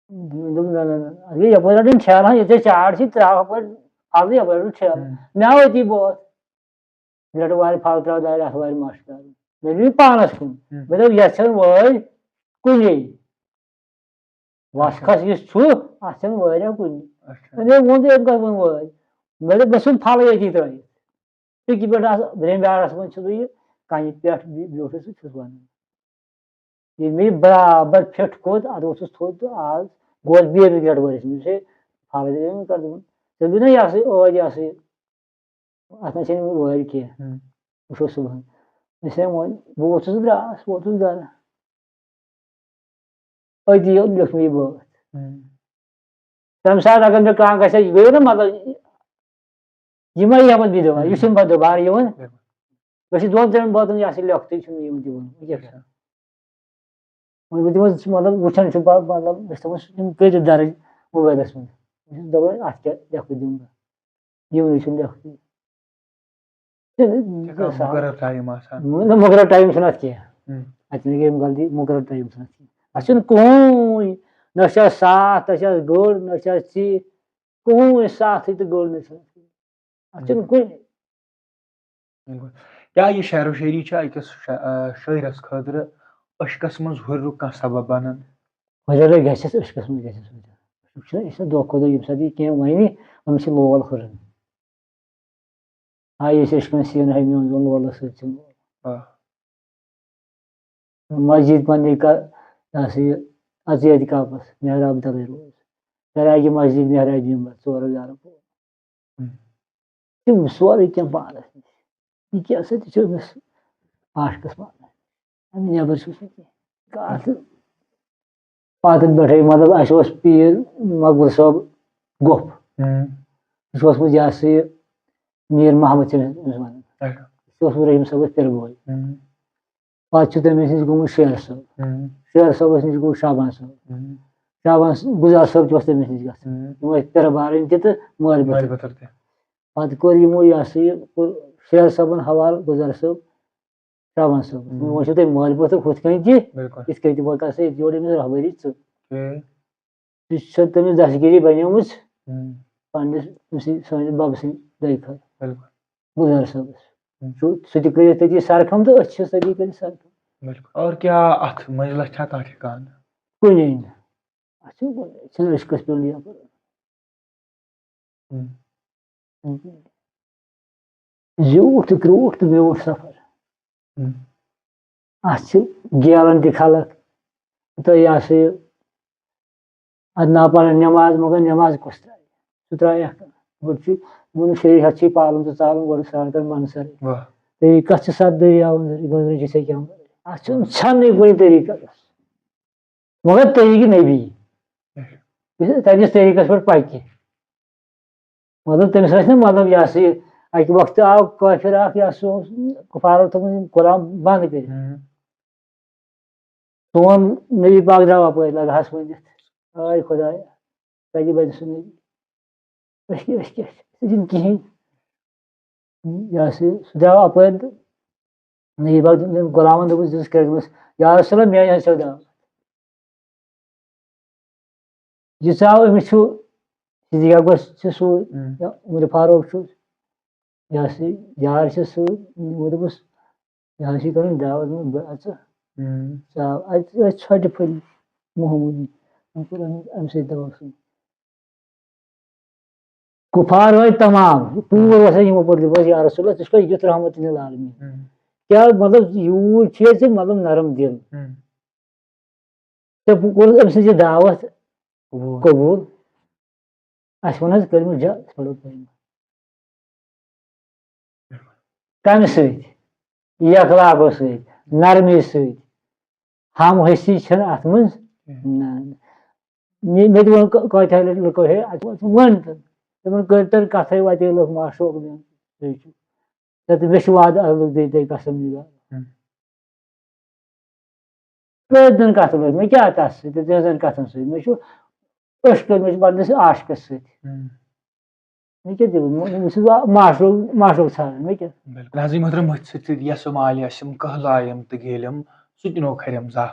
دوٚپُن، "نہ، نہ، نہ، اَتھ گٔے یَپٲرۍ رَٹٕنۍ ٹھیلہٕ ہن، ییٚتہِ چاڑ چھِ، ترٛاو ہَپٲرۍ پھل، یَپٲرۍ رَٹُن ٹھیلہٕ۔" ہُم۔ مےٚ آو أتی بوتھ، گرٛٮ۪ٹہٕ وارِ پھل ترٛاو دارِ، اَتھ وارِ مَش کَرُن۔ مےٚ نیوٗ یہِ پانَس کُن۔ ہُم۔ مےٚ دوٚپ، "یَتھ چھَنہٕ وٲرۍ کُنے۔" وَس اچھا۔ کھس یُس چھُ، اَتھ چھَنہٕ وٲرۍ کُنہِ۔ اچھا۔ مےٚ ووٚن تہٕ أمۍ کَتھ ووٚن وٲرۍ؟ مےٚ دوٚپ، "مےٚ ژھُن پھلٕے أتی ترٛٲیِتھ۔ ٹِکہِ پٮ۪ٹھ آس-، برٛنٛہمہِ بیٛارَس منٛز چھُس بہٕ یہِ کَنہِ پٮ۪ٹھ بی-، بیوٗٹھُس تہٕ چھُس وَنان۔" ییٚلہِ مےٚ یہِ برابر فِٹ کوٚر، اَدٕ اوسُس تھوٚد تہٕ آز گوس بیٚیہِ أمِس گرٛٮ۪ڈٕ وٲلِس نِش، ہے، پھلٕے ترٛٲیِم کَتھ دوٚپُن۔ ژےٚ دوٚپُے نہ یہِ ہسا یہِ ٲدۍ یہِ ہسا یہِ۔ اَتھ نہ چھَنہٕ وۄنۍ وٲرۍ کینٛہہ۔ ہُم۔ وٕچھو صُبحن۔ أسۍ ہے وۄنۍ، بہٕ ووتُس درٛاس، ووتُس گرٕ۔ أتی یوت لیوٚکھ مےٚ یہِ بٲتھ۔ ہُم۔ تَمہِ ساتہٕ اگر مےٚ کانٛہہ گژھِ ہا، یہِ گٔیو نہ مطلب، یہِ ما یی ہا پَتہٕ بیٚیہِ دُبارٕ، یہِ چھُنہٕ پَتہٕ دُبارٕ یِوان۔ بِلکُل۔ مےٚ چھِ دۄن ترٛٮ۪ن بٲتَن یہِ ہسا لیوٚکھتٕے چھُنہٕ یِوان تہِ وَنُن۔ یہِ کیٛاہ چھُ؟ اچھا۔ وۄنۍ گوٚو تِمَن سُہ مطلب وٕچھان چھُ پَ-، مطلب، مےٚ چھِ تھٲومٕژ یِم کٔرِتھ درٕج موبایلَس منٛز۔ بہٕ چھُس دَپان، اَتھ کیٛاہ لیکھٕ دیُن بہٕ؟ یِمنٕے چھُنہٕ لیکھنٕے۔ تیٚلہِ ژےٚ کانٛہہ گژھِ ہا۔ مُقرر ٹایم آسان؟ نہ، مُقرر ٹایم چھُنہٕ اَتھ کینٛہہ۔ ہُم۔ اَتہِ چھِنہٕ یِم غلطی، مُقرر ٹایم چھُنہٕ اَتھ کینٛہہ۔ اَتھ چھُنہٕ کٕہٕنۍ، نہ چھِ اَتھ ساتھ، نہ چھِ اَتھ گٔر، نہ چھِ اَتھ ژیٖرۍ، کٕہٕنۍ ساتھٕے تہٕ گٔر نہ چھِ اَتھ کینٛہہ۔ اَتھ چھُنہٕ بِلکُل۔ کُنہِ۔ بِلکُل۔ کیٛاہ یہِ شعر و شٲعری چھا أکِس شا-، آ، شٲعرَس خٲطرٕ عشقَس منٛز ہُرِرُک کانٛہہ سبب بَنان؟ ہُرِرٕے گژھٮ۪س، عشقَس منٛز گژھٮ۪س ہُرِر۔ عشق چھُنہ، یہِ چھُنہ دۄہ کھۄتہٕ دۄہ ییٚمہِ ساتہٕ یہِ کینٛہہ وَنہِ، أمِس چھِ لول ہُران۔ آ، یہِ چھِ عشقَن سیٖنہٕ ہے میون زوٚن لولَس سۭتۍ چھُم۔ آ۔ مسجد پننہِ کا-، یہِ ہسا یہِ، اَژٕ اعتکافَس، محراب تَلَے روز۔ گرِ آیہِ مسجد، محراب مِمبر، ژورو یارو پوٚر۔ ہُم۔ تِم سورُے کینٛہہ پانَس نِش۔ یہِ کیٛاہ سا تہِ چھُ أمِس عاشقَس پانَس نِش۔ اَمہِ نٮ۪بر چھُس نہٕ کینٛہہ۔ کَتھ پَتہٕ پٮ۪ٹھَے، مطلب، اَسہِ اوس پیٖر مقبول صٲب گوٚپھ۔ ہُم۔ سُہ چھُ اوسمُت، یہِ ہسا یہِ، میٖر محمد چھِ أمِس وَنان۔ اچھا۔ سُہ اوسمُت رحیٖم صٲبَس پِرٕ بوے۔ ہُم۔ پَتہٕ چھُ تٔمِس نِش گوٚمُت شیر صٲب۔ ہُم۔ شیر صٲبَس نِش گوٚو شابان صٲب۔ ہُم۔ شابان صٲب، گُلزار صٲب تہِ اوس تٔمِس نِش گژھان۔ ہُم۔ یِم ٲسۍ پِرٕ بارٕنۍ تہِ تہٕ مٲلۍ مٲلۍ پوٚتُر۔ پوٚتُر تہِ۔ پَتہٕ کوٚر یِمو یہِ ہسا یہِ، کوٚر شیر صٲبُن حوالہٕ گُلزار صٲب، شابان صٲب۔ ہُم۔ وۄنۍ چھُو تۄہہِ مٲلۍ پوٚتُر ہُتھ کٔنۍ تہِ، بِلکُل۔ یِتھ کٔنۍ تہِ وۄنۍ کَر سا ییٚتہِ یورٕ أمِس رہبٔری ژٕ۔ ٹھیٖک۔ یہِ چھِ تٔمِس دستگیٖری بَنیمٕژ ہُم۔ پنٛنِس، أمۍ سٕنٛدِ، سٲنِس بَبہٕ سٕنٛدِ دۄیہِ خٲر۔ بِلکُل۔ گُلزار صٲبَس۔ ہُم۔ چھُ سُہ تہِ کٔرِتھ تٔتی سرخم تہٕ أسۍ چھِ تٔتی کٔرِتھ سرخم۔ بِلکُل۔ اور کیٛاہ اَتھ مٔنٛزِلَس چھا کانٛہہ ٹھِکانہٕ؟ کُنے نہٕ۔ اَتھ چھُنہٕ کُنے، چھِنہٕ عشقَس پٮ۪ٹھ یَپٲرۍ۔ ہُم۔ زیوٗٹھ تہٕ کرٛوٗٹھ تہٕ میوٗٹھ سفر۔ ہُم۔ اَتھ چھِ گیلَن تہِ خلق۔ تہٕ یہِ ہسا یہِ، اَدٕ نہ پَرن نٮ۪ماز، مگر نٮ۪ماز کُس ترٛایہِ؟ سُہ ترٛایہِ اَکھ۔ گۄڈٕ چھُ ووٚنمُت، شریعت چھُے پالُن تہٕ ژالُن، گۄڈٕ سرٛان کر من سَرٕے۔ واہ۔ تہٕ یہِ کَتھ چھِ سَتھ دٔریاوَن ذٔریعہٕ گۄڈٕ رٔچھِتھ ژےٚ کیٛاہ وَنان؟ اَتھ چھُنہٕ ژھٮ۪ننٕے کُنہِ طریٖقَس۔ مگر طریٖقہٕ نبی۔ اچھا۔ یُس تَمہِ کِس طریٖقَس پٮ۪ٹھ پَکہِ۔ مطلب، تٔمِس ٲسۍ نہٕ، مطلب، یہِ ہسا یہِ، اَکہِ وقتہٕ آو کٲفِر اَکھ، یہِ ہسا اوس کُفارو تھوٚومُت یِم غلام بنٛد کٔرِتھ۔ ہُم۔ سون نبی پاک درٛاو اَپٲرۍ، لگہٕ ہس ؤنِتھ، "آے خۄدایا، کَتہِ بَنہِ سُہ نبی؟ أسۍ کیٛاہ، أسۍ کیٛاہ، أسۍ چھِنہٕ کِہیٖنۍ۔" یہِ ہسا یہِ، سُہ درٛاو اَپٲرۍ تہٕ نبی پاک دوٚپ، غلامَن دوٚپُس، دِژٕس کٔرِتھ دوٚپُس، "یا رسول اللہ، میٛانہِ ہَن چھَو دعوت۔" یہِ ژاو، أمِس چھُ صدیق اکبر چھُ سۭتۍ، ہُم۔ یا عمر فاروق چھُ، یہِ ہسا یہِ یار چھُ سۭتۍ، یِمو دوٚپُس، یہِ ہسا یہِ کَرُن دعوت، دوٚپُن، "بہٕ اَژٕ۔" ہُم۔ ژاو، اَتہِ ٲسۍ ژھۄٹہِ پھٔلۍ محمودی، أمۍ کوٚر اَمہِ، اَمہِ سۭتۍ دعوت سۭتۍ۔ کُفار ٲے تمام، پوٗرٕ اوس یِمو پوٚر، دوٚپُس، "یا رسول اللہ، ژٕ چھُکھ یُتھ رحمت للعالمین۔ ہُم۔ کیٛاہ مطلب، یوٗت چھُ ژےٚ مطلب نرم دِل۔" ہُم۔ تہٕ بہٕ کوٚرُس أمۍ سٕنٛز یہِ دعوت قبوٗل۔ قبوٗل۔ اَسہِ ووٚن حظ کٔرمٕژ جا-، أسۍ پَرو کٔرمٕژ۔ کَمہِ سۭتۍ؟ یہِ اخلاقو سۭتۍ، نرمی سۭتۍ۔ ہم ہستی چھَنہٕ اَتھ منٛز۔ کینٛہہ۔ نہ، نہ۔ مےٚ مےٚ تہِ ووٚن ک- کٲتیٛاہ لَٹہِ لُکو، ہے، اَتہِ ووٚن، ژٕ وَن تہٕ۔ تِمَن کٔرۍ تَن کَتھَے، وَتے لُکھ ماشوق دِوان۔ بیٚیہِ چھُ، تَتہِ مےٚ چھُ وعدٕ اَکھ، لُکھ دِتۍ تۄہہِ قسم نِگار۔ ہُم۔ کٔرۍ تَن کَتھٕ لٔگۍ مےٚ کیٛاہ تَس سۭتۍ تہٕ تِہنٛزَن کَتھَن سۭتۍ؟ مےٚ چھُ عشق، مےٚ چھُ پنٛنِس عاشقَس سۭتۍ۔ ہُم۔ مےٚ کیٛاہ دِمہٕ؟ مےٚ، بہٕ چھُس وا-، معشوق، معشوق ژھانٛڈان، مےٚ کیٛاہ؟ بِلکُل۔ ناظرین محترم، مٔتھۍ سۭتۍ سۭتۍ یَسہٕ مالہِ ٲسِم، کٔہلایَم تہٕ گیلٮ۪م، سُہ تہِ نوٚو کھرٮ۪م زاہ۔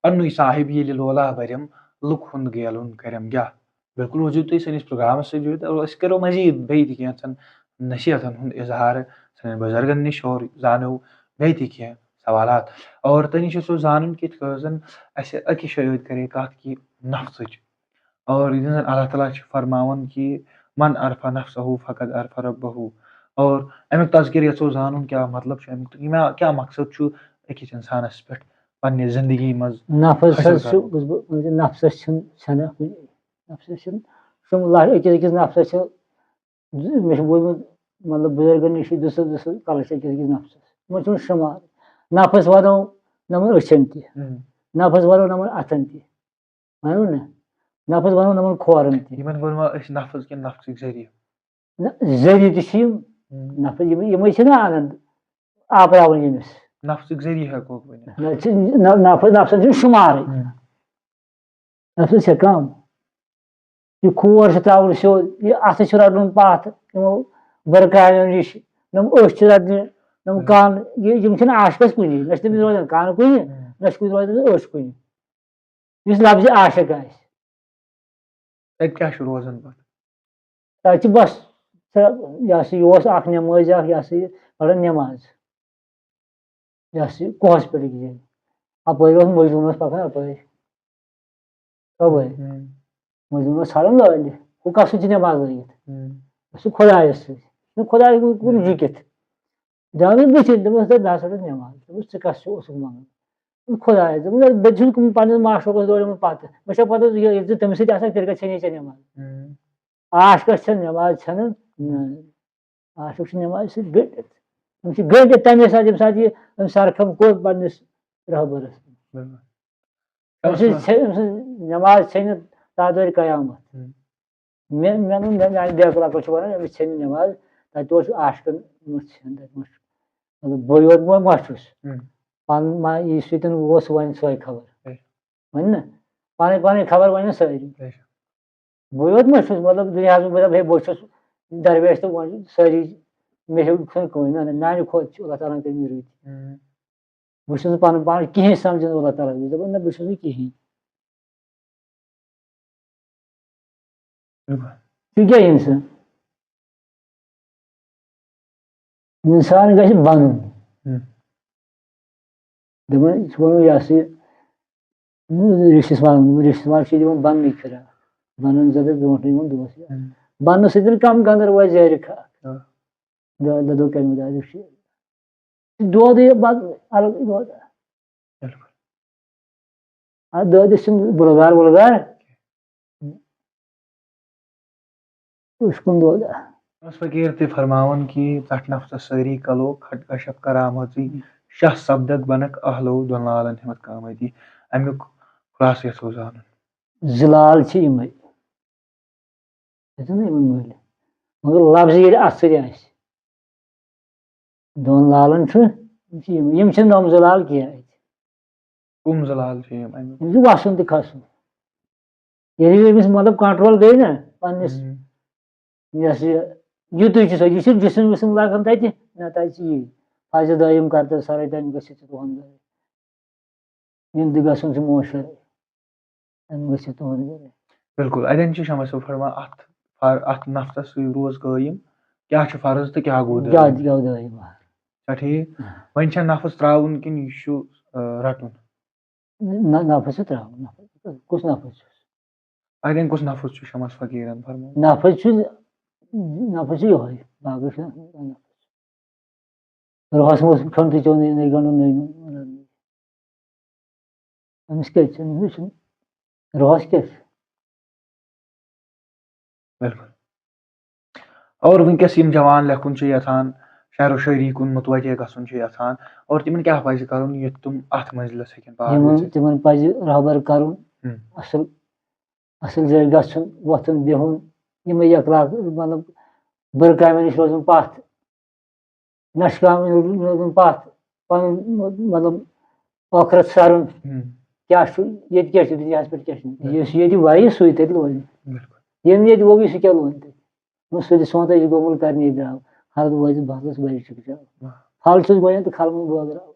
پننُے صاحب ییٚلہِ لولہ بَرٮ۪م، لُکھ ہُنٛد گیلُن کَرٮ۪م کیٛاہ؟ بِلکُل روٗزِو تُہۍ سٲنِس پروگرامَس سۭتۍ جُڑِتھ اور أسۍ کَرو مٔزیٖد بیٚیہِ تہِ کینٛژَن نصیٖحتَن ہُنٛد اظہار سانٮ۪ن بُزرگَن نِش اور زانو بیٚیہِ تہِ کینٛہہ سوالات۔ اور تۄہہِ نِش اوسُس زانُن کہِ یِتھ کٔنۍ زَن اَسہِ أکِس جایہِ یوت کَرے کَتھ کہِ نفسٕچ۔ اور یِتھ کٔنۍ زَن اللہ تعالیٰ چھُ فرماوان کہِ من عرف نفسہ فقد عرف ربہ۔ اور اَمیُک تذکرٕ یَژھو زانُن کیٛاہ مطلب چھُ اَمیُک، یہِ ما، کیٛاہ مقصد چھُ أکِس اِنسانَس پٮ۪ٹھ پننہِ زندگی منٛز نفس حٲصِل حظ چھُ، کرُن۔ بہٕ چھُس، بہٕ چھُس، نفسس چھُنہٕ، چھَنہٕ کُنہِ، نفسس چھُنہٕ شُمار، أکِس أکِس نفسس چھُ، مےٚ چھُ بوٗزمُت، مطلب، بُزرگن نِش چھُ دُسہٕ دُسہٕ کلہٕ چھِ أکِس أکِس نفسس، یِمن چھُنہٕ شُمار۔ نفس وَنو نَمن أچھن تہِ، ہُم۔ نفس وَنو نَمن اَتھن تہِ، وَنو نہ، نفس وَنو نَمن کھورن تہِ۔ یِمن وَنوا أسۍ نفس کِنہٕ نفسٕکۍ ذٔریعہٕ؟ نہ، ذٔریعہٕ تہِ چھِ یِم، ہُم۔ نفس یِم، یِمے چھِنہ اَنان آپراوان ییٚمِس۔ نفسٕکۍ ذٔریعہٕ ہٮ۪کوکھ ؤنِتھ۔ نہ، چھِ، نہ، نفس، نفسن چھُنہٕ شُمارٕے۔ ہُم۔ نفسس چھےٚ کم۔ یہِ کھور چھُ ترٛاوُن سیوٚد، یہِ اَتھٕ چھُ رَٹُن پَتھ، یِمو بُرٕ کامیو نِش، یِم أچھ چھِ رَٹنہِ، یِم ہُم۔ کَن، یہِ، یِم چھِنہٕ عاشقَس کُنی، نہ چھِ تٔمِس روزان کَن کُنہِ، ہُم۔ نہ چھِ کُنہِ روزان تٔمِس أچھ کُنہِ۔ یُس لفظِ عاشق آسہِ۔ تَتہِ کیٛاہ چھُ روزان پَتہٕ؟ تَتہِ چھِ بَس سۄ، یہِ ہسا یہِ اوس اَکھ نٮ۪مٲزۍ اَکھ، یہِ ہسا یہِ پَران نٮ۪ماز۔ یہِ ہسا یہِ کوہَس پٮ۪ٹھ أکِس جایہِ۔ اَپٲرۍ اوس مجنوٗن اوس پَکان اَپٲرۍ۔ اَپٲرۍ۔ ہُم۔ مجنوٗن اوس ژھانٛڈان لٲلہِ۔ ہُہ کَس سۭتۍ چھِ نٮ۪ماز لٲگِتھ؟ ہُم۔ سُہ خۄدایَس سۭتۍ۔ نہٕ خۄدایَس کُن، کُن ہُم۔ جُکِتھ۔ درٛاو مےٚ بٕتھِ، دوٚپمَس، "ہے، مےٚ ہسا رٔٹ نٮ۪ماز۔" دوٚپمَس، "ژٕ کَس چھُ اوسُکھ منٛگان؟" خۄدایَس دوٚپمَس، "ہے، بہٕ چھُس پنٛنِس معشوقَس دوران پَتہٕ۔ مےٚ چھا پَتہ، یہِ، ییٚلہِ ژٕ تٔمِس سۭتۍ آسَکھ، تیٚلہِ کَتہِ ژھیٚنے ژےٚ نٮ۪ماز؟" ہُم۔ عاشقَس چھَنہٕ نٮ۪ماز ژھٮ۪نان، نہ۔ عاشق چھُ نٮ۪مازِ سۭتۍ گٔنٛڈِتھ۔ یِم چھِ گٔنٛڈِتھ تَمے ساتہٕ، ییٚمہِ ساتہٕ یہِ أمۍ سرخم کوٚر پنٛنِس رہبرَس۔ بِلکُل۔ أمۍ سٕنٛز ژھے-، أمۍ سٕنٛز نٮ۪ماز ژھیٚنہِ تادورِ قیامت۔ ہُم۔ مےٚ، مےٚ، مےٚ، میٛانہِ بیکہٕ لۄکُٹ چھُ وَنان، أمِس ژھیٚنہِ نٮ۪ماز، تَتہِ اوس عاشقَن منٛز ژھیٚن، تَتہِ ما چھُ، مطلب، بہٕ یوت ما، ما چھُس۔ ہُم۔ پَنُن ما، یہِ سۭتۍ اوس وۄنۍ سۄے خبر۔ اچھا۔ وۄنۍ نہ، پَنٕنۍ، پَنٕنۍ خبر وَنہِ سٲری۔ اچھا۔ بہٕ یوت ما چھُس، مطلب، دُنیاہَس منٛز، مطلب، ہے، بہٕ چھُس درویش تہٕ وۄنۍ چھُ سٲری مےٚ ہیوٚو چھُنہٕ کٕہٕنۍ، نہ، نہ، میٛانہِ کھۄتہٕ چھُ اللہ تعالیٰ ہَن کٔرمٕتۍ رٕتۍ۔ ہُم۔ بہٕ چھُس نہٕ پَنُن پان کِہیٖنۍ سَمجھان اللہ تعالیٰ ہَس، بہٕ چھُس دَپان، نہ، بہٕ چھُس نہٕ کِہیٖنۍ۔ بِلکُل۔ یہِ کیٛاہ اِنسان؟ اِنسان گژھِ بَنُن۔ ہُم۔ دَپان، یہِ چھُ وَنان، یہِ ہسا یہِ، رِشتہٕ وال، رِشتہٕ وال چھِ دِوان بَننٕے فِراق۔ بَنَن زَدَس برونٛٹھ یِوان دۄہَس یاد۔ ہُم۔ بَننہٕ سۭتۍ کَم گَنٛدَر واتہِ زہرِ خاک۔ آ۔ دۄ-، دۄدو کَمیُک دادیُک چھُ۔ دۄد یہِ بَتہٕ اَلگ دۄد۔ بِلکُل۔ اَتھ دۄدَس چھُنہٕ بُلغار وُلغار۔ کُس کُن دۄد؟ اوس فقیٖر تہِ فرماوان کہِ ژَٹھ نفسَس سٲری کلو، کھٹ کشف کرامژٕے، شاہ سپدکھ بنکھ اہلو دۄن لالن ہٮ۪متھ قامتی۔ اَمیُک خلاصہٕ یَژھو زانُن۔ زٕ لال چھِ یِمَے۔ ہیٚژٕن نہٕ یِمَن مٔلۍ۔ مگر لفظ ییٚلہِ اَتھ سۭتۍ آسہِ، دۄن لالن چھُ، یِم چھِ یِم، یِم چھِنہٕ نۄم زٕ لال کینٛہہ اَتہِ۔ کُم زٕ لال چھِ یِم اَمیُک؟ یِم چھِ وَسُن تہٕ کھسُن۔ ییٚلہِ یہِ أمِس مطلب کنٹرول گٔے نہ پننِس، ہُم۔ یۄس یہِ، یُتُے چھُ سۄ، یہِ چھُ جسم وسم لاگان تَتہِ، نہ تَتہِ چھِ یی۔ فاضل دٲیِم کر تہٕ سرے تَمہِ گٔژھِتھ ژٕ تُہُنٛد گرٕ۔ یِم تہِ گژھُن چھُ موشر، تَمہِ گٔژھِتھ تُہُنٛد گرٕ۔ بِلکُل، اَتٮ۪ن چھُ شمس صٲب فرمان، اَتھ فر-، اَتھ نفسَس سۭتۍ روز قٲیِم، کیٛاہ چھُ فرض تہٕ کیٛاہ گوٚو کیٛاہ دٲیِم۔ کیٛاہ گوٚو دٲیِم؟ چھا ٹھیٖک؟ آ۔ وۄنۍ چھا نفس ترٛاوُن کِنہٕ یہِ چھُ، آ، رَٹُن؟ نہ، نفس چھُ ترٛاوُن، نفس، کُس نفس چھُس؟ اَتٮ۪ن کُس نفس چھُ شمس فقیٖرن فرمومُت؟ نفس چھُ، نفس چھُ یِہوٚے، باقٕے چھُنہٕ نفس۔ رۄہَس منٛز کھیوٚن تہِ چیوٚن، یہِ نَے گنٛڈُن، نَے نہٕ۔ أمِس کیٛاہ چھُ؟ أمِس چھُنہٕ رۄہَس کیٛاہ چھُ؟ بِلکُل۔ اور وٕنکیٚس یِم جوان لیکھُن چھِ یَژھان، شعر و شٲعری کُن متوجہ گژھُن چھِ یَژھان، اور تِمن کیٛاہ پَزِ کَرُن یُتھ تِم اَتھ منزلَس ہیٚکن پار تِمن، ؤسِتھ؟ تِمن پَزِ رہبر کَرُن ہُم۔ اَصٕل۔ اَصٕل جایہِ گژھُن، وۄتھُن بِہُن، یِمَے اخلاق، مطلب، بُرٕ کامٮ۪ن نِش روزُن پَتھ، نَشہٕ کامٮ۪ن نِش روزُن پَتھ، پَنُن، مطلب، ٲخرت سَرُن۔ ہُم۔ کیٛاہ چھُ ییٚتہِ، کیٛاہ چھُ دُنیاہَس پٮ۪ٹھ، کیٛاہ چھُنہٕ؟ بِلکُل۔ یُس ییٚتہِ وَیہِ، سُے تَتہِ لونہِ۔ بِلکُل۔ ییٚمۍ ییٚتہِ ووٚگ، سُہ کیٛاہ لونہِ تَتہِ؟ نہ، سُہ تہِ سونٛچ، یہِ گوٚمُت کَرنہِ درٛاو، ہَرُد وٲتِتھ بَہلَس بَجہِ چُکچاو۔ واہ۔ پھل چھُس بَنان تہٕ کھلہٕ منٛز بٲگراو۔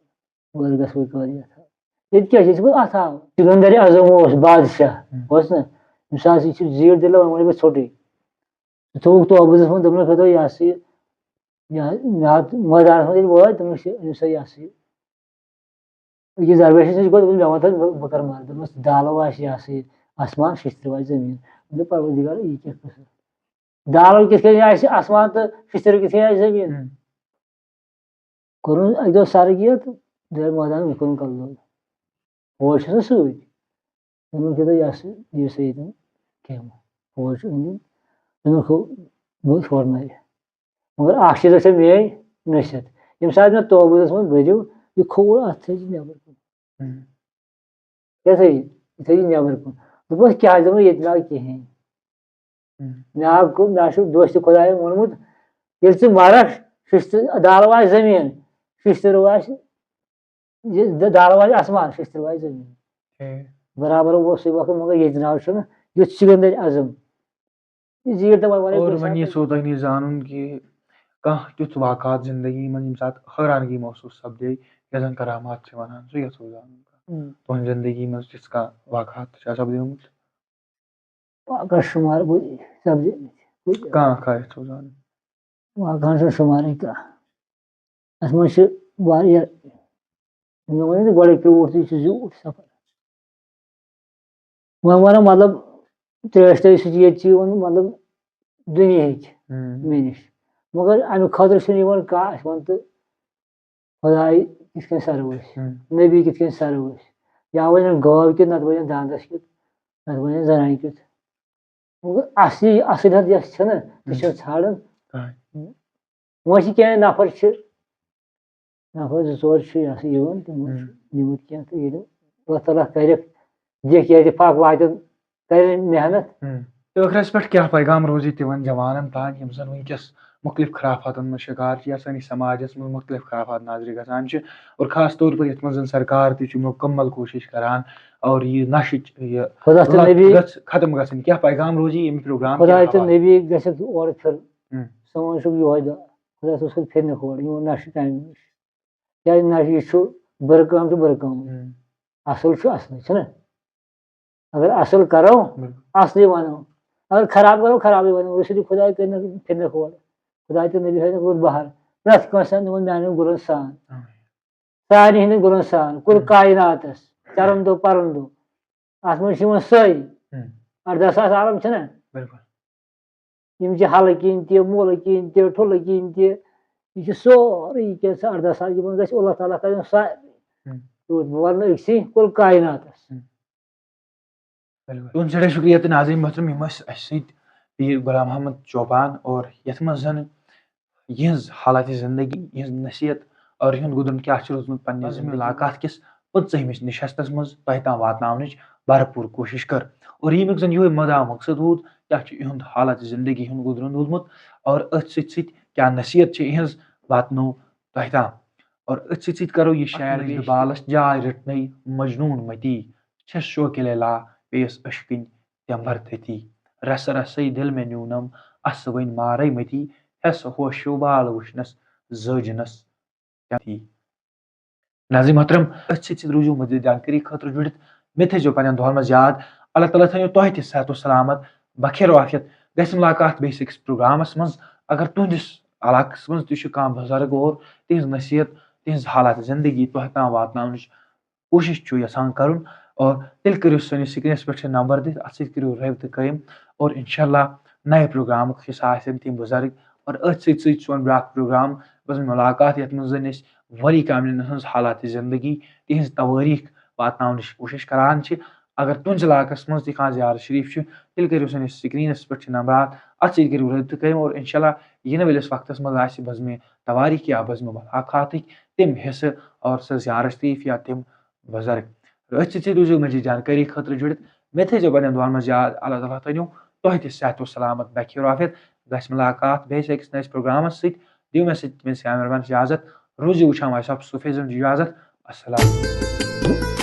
وٲر گژھٕ وۄنۍ کَر یَتھ آو۔ ییٚتہِ کیٛاہ چھِ؟ یہِ چھِ پَتہٕ اَتھ آو۔ سکندر اعظم اوس بادشاہ، ہُم۔ اوس نہ؟ أمِس آسہٕ یہِ چھِ زیٖٹھ دِلہ، وۄنۍ وَنہٕ بہٕ ژھوٚٹٕے۔ سُہ تھوٚوُکھ توبہٕ منٛز، دوٚپنَکھ، "ہَتو یہِ ہسا یہِ، یہِ ہا-، یہِ ہا-، مٲدانَس منٛز ییٚلہِ وٲتۍ، دوٚپنَکھ، یہِ، أمِس ہا یہِ ہسا یہِ، أکِس درویشَس نِش گوٚو، دوٚپُن، مےٚ وَن تہٕ بہٕ، بہٕ کَرٕ مَدد۔" دوٚپمَس، "دالو آسہِ یہِ ہسا یہِ آسمان، شِشتٕرِ واتہِ زٔمیٖن۔" دوٚپ، "پروردگار، یہِ کیٛاہ قٕصہٕ؟ دالو کِتھ کٔنۍ آسہِ آسمان تہٕ شِشتٕرِ کِتھ کٔنۍ آسہِ زٔمیٖن؟" ہُم۔ کوٚرُن اَکہِ دۄہ سَرٕکۍ یہِ تہٕ درٛاے مٲدان، مےٚ کوٚرُن کَلہٕ دود۔ فوج چھَس نہٕ سۭتۍ۔ تِمَن کیٛاہ دوٚپ، یہِ ہسا، یہِ ہسا ییٚتٮ۪ن کینٛہہ فوج چھُ أنٛدۍ أنٛدۍ۔ تِمَن کھو-، بہٕ شورناوِ۔ مگر اَکھ چیٖز ٲس مےٚ نٔسِتھ۔ ییٚمہِ ساتہٕ مےٚ توبہٕ دِژ وۄنۍ بٔرِو، یہِ کھووُر اَتھ تھٲیزِ نٮ۪بر کُن۔ ہُم۔ کیٛاہ تھٲیزِ؟ یہِ تھٲیزِ نٮ۪بر کُن۔ دوٚپمَس، کیٛازِ دوٚپمَس، ییٚتہِ نہٕ آو کِہیٖنۍ۔ ہُم۔ مےٚ آو کُ-، مےٚ چھُ دوستہِ خۄدایَن ووٚنمُت، ییٚلہِ ژٕ مَرَکھ، شِشتٕر، دالہٕ واتہِ زٔمیٖن، شِشتٕر واتہِ، یہِ د-، دالہٕ واتہِ آسمان، شِشتٕر واتہِ زٔمیٖن۔ ٹھیٖک۔ برابر اوس سُے وقت، مگر ییٚتہِ ناو چھُنہٕ، یُتھ سکندر اعظم۔ یہِ زیٖٹھ تہٕ وۄنۍ وَنَے اور کُنہِ وۄنۍ ساتہٕ۔ یژھو تۄہہِ نِش زانُن کہِ کانٛہہ تیُتھ واقعات زندگی منٛز ییٚمہِ ساتہٕ حٲرانگی محسوٗس سپدے، یَتھ زَن کرامات چھِ وَنان، سُہ یژھو زانُن۔ ہُم۔ تُہنٛزِ زندگی منٛز تِژھ کانٛہہ واقعات چھا سپدیمُت؟ واقعہ شُمار گوٚو سپدیمٕتۍ۔ کانٛہہ اکھ یژھو زانُن۔ واقعہن چھُنہٕ شُمارٕے کانٛہہ۔ اَتھ منٛز چھِ واریاہ، مےٚ ووٚن نہٕ گۄڈَے، کرٛوٗٹھ تہِ چھُ زیوٗٹھ سفر۔ وۄنۍ وَنو، مطلب، ترٛیش ترٛیش سۭتۍ ییٚتہِ چھِ یِوان، مطلب، دُنیہٕکۍ ہُم۔ مےٚ نِش۔ مگر اَمہِ خٲطرٕ چھُنہٕ یِوان کانٛہہ، اَسہِ وَن تہٕ خۄداے کِتھ کٔنۍ سَرو أسۍ، ہُم۔ نبی کِتھ کٔنۍ سَرو أسۍ۔ یا وَنن گٲو کیُتھ، نَتہٕ وَنن دَنٛدَس کیُتھ، نَتہٕ وَنن زَنانہِ کیُتھ۔ مگر اصلی، اصلیت یۄس چھےٚ نہ، سۄ ہُم۔ چھِ أسۍ ژھانڈان۔ کٕہٕنۍ۔ وۄنۍ چھِ کینٛہہ نفر چھِ، نفر زٕ ژور چھِ یہِ ہسا یِوان، تِمو چھُ ہُم۔ نِمُت کینٛہہ، تہٕ ییٚلہِ اللہ تعالیٰ کَرٮ۪کھ، دِکھ یہِ اتفاق واتن، کَرِ محنت۔ ہُم۔ تہٕ ٲخرس پٮ۪ٹھ کیٛاہ پیغام روزِ تِمن جوانن تام، یِم زن وٕنکیٚس مُختلف خرافاتن منٛز شکار چھِ یا سٲنِس سماجس منٛز مُختلف خرافات نظرِ گژھان چھِ، اور خاص طور پر یتھ منٛز زن سرکار تہِ چھُ مُکمل کوٗشش کران، اور یہِ نشہٕ چھِ، یہِ خدا تہٕ لت نبی گٔژھ ختم گژھٕنۍ۔ کیٛاہ پیغام روزِ ییٚمہِ پروگرام کہِ خدا تہٕ حوالہٕ؟ نبی گژھٮ۪کھ اورٕ پھِر۔ ہُم۔ سون چھُ یِہوٚے دۄہ۔ خدا صٲب سۭتۍ پھِرنہٕ کھوڑ، یِمو نشہٕ کامہِ نِش۔ کیٛازِ نشہٕ یہِ چھُ بُرٕ کٲم، چھُ بُرٕ کٲم۔ ہُم۔ اَصٕل چھُ اَصلٕے، چھُنہ؟ اگر اَصٕل کَرو، بِلکُل۔ اَصلٕے وَنو۔ اگر خراب کَرو، خرابٕے وَنو۔ رسول خداے کٔرۍ نہٕ پھِرنہٕ کھوڑ۔ خداے تہٕ نبی ہٲوۍ نہٕ کوٚر بہر۔ پرٛٮ۪تھ کٲنٛسہِ ہن نِمُت میٛانٮ۪ن گُرن سان۔ آمین۔ سارنٕے ہٕنٛدٮ۪ن گُرن سان۔ کُل ہُم۔ کایناتس، چرندو پرندو۔ اَتھ منٛز چھِ یِوان سٲری۔ ہُم۔ اَرداہ ساس عالم چھِنہ؟ بِلکُل۔ یِم چھِ ہلہٕ کِنۍ تہِ، موٗلہٕ کِنۍ تہِ، ٹھُلہٕ کِنۍ تہِ۔ یہِ چھُ سورُے یہِ کیٛاہ سا اَرداہ ساس، یِمن گژھِ اللہ تعالیٰ کَرُن سارنٕے۔ ہُم۔ یوٗت بہٕ وَنہٕ أکسٕے کُل کایناتس۔ ہُم۔ بِلکُل۔ تُہُنٛد سٮ۪ٹھاہ شُکریہ تہٕ ناظریٖن محترم، یِم ٲسۍ اَسہِ سۭتۍ پیٖر غلام محمد چوپان، اور یَتھ منٛز زَن یِہٕنٛز حالاتِ زندگی، یِہٕنٛز نصیحت اور یِہُنٛد گُزرُن کیٛاہ چھُ روٗدمُت پنٛنہِ بَس زِندگی۔ مُلاقات کِس پٕنٛژٕہمِس نِشستَس منٛز تۄہہِ تام واتناونٕچ بھرپوٗر کوٗشِش کٔر۔ اور ییٚمیُک زَن یِہوٚے مُدعا مقصد روٗد، کیٛاہ چھُ یِہُنٛد حالاتِ زندگی ہُنٛد گُزرُن روٗدمُت اور أتھۍ سۭتۍ سۭتۍ کیٛاہ نصیحت چھِ یِہٕنٛز، واتنٲو تۄہہِ تام۔ اور أتھۍ سۭتۍ سۭتۍ کَرو یہِ اَتھ شعر منٛز بیٚیہِ بالَس جاے رٔٹنَے مجنوٗن متی، چھَس شوقِ لیلا پیٚیَس عشقٕنۍ تٮ۪مبَر تٔتی۔ رَسہٕ رَسَے دِل مےٚ نیوٗنَم اَسہٕ وۄنۍ مارَے مٔتی، ہٮ۪س ہوشو بال وٕچھنَس زٲجنَس تھی۔ ناظرین محترم، أتھۍ سۭتۍ سۭتۍ روٗزِو مزید جانکٲری خٲطرٕ جُڑِتھ۔ مےٚ تھٲیزیو پنٛنٮ۪ن دُعن منٛز یاد۔ اللہ تعالیٰ تھٲیِو تۄہہِ تہِ صحت و سلامت، بخیر و عافیت۔ گژھِ مُلاقات بیٚیِس أکِس پروگرامَس منٛز۔ اگر تُہٕنٛدِس علاقَس منٛز تہِ چھُ کانٛہہ بُزرگ اور تِہِنٛز نصیحت، تِہِنٛز حالات زندگی تۄہہِ تام واتناونٕچ کوٗشِش چھُ یَژھان کَرُن، اور تیٚلہِ کٔرِو سٲنِس سِکریٖنَس پٮ۪ٹھ چھِ نمبر دِتھ، اَتھ سۭتۍ کٔرِو رٲبطہٕ قٲیِم، اور اِنشاء اللہ نَیہِ پروگرامُک حصہٕ آسن تِم بُزرگ۔ اور أتھۍ سۭتۍ سۭتۍ سون بیٛاکھ پروگرام، بَس مُلاقات، یَتھ منٛز زَن أسۍ ؤلی کاملٮ۪ن ہٕنٛز حالات زندگی، تِہِنٛز توٲریٖخ واتناونٕچ کوٗشِش کَران چھِ۔ اگر تُہٕنٛدِس علاقَس منٛز تہِ کانٛہہ زیارت شریٖف چھُ، تیٚلہِ کٔرِو سٲنِس سِکریٖنَس پٮ۪ٹھ چھِ نمبرات، اَتھ سۭتۍ کٔرِو رٲبطہٕ قٲیِم، اور اِنشاء اللہ یِنہٕ وٲلِس وقتَس منٛز آسہِ بزمِ تواریٖخ یا بزمِ مُلاقاتٕکۍ تِم حصہٕ اور سۄ زیارت شریٖف یا تِم بُزرگ۔ أتھۍ سۭتۍ سۭتۍ روٗزِو مزید جانکٲری خٲطرٕ جُڑِتھ۔ مےٚ تھٲیزیو پنٛنٮ۪ن دُعن منٛز یاد۔ اللہ تعالیٰ تھٲینو تۄہہِ تہِ صحت و سلامت، بخیر و عافیت۔ گژھِ مُلاقات بیٚیِس أکِس نٔیِس پروگرامَس سۭتۍ۔ دِیِو مےٚ سۭتۍ تِمن سیامرمن اجازت۔ روٗزِو وٕچھان وایِس آف صوٗفیزم اجازت۔ السلام علیکم۔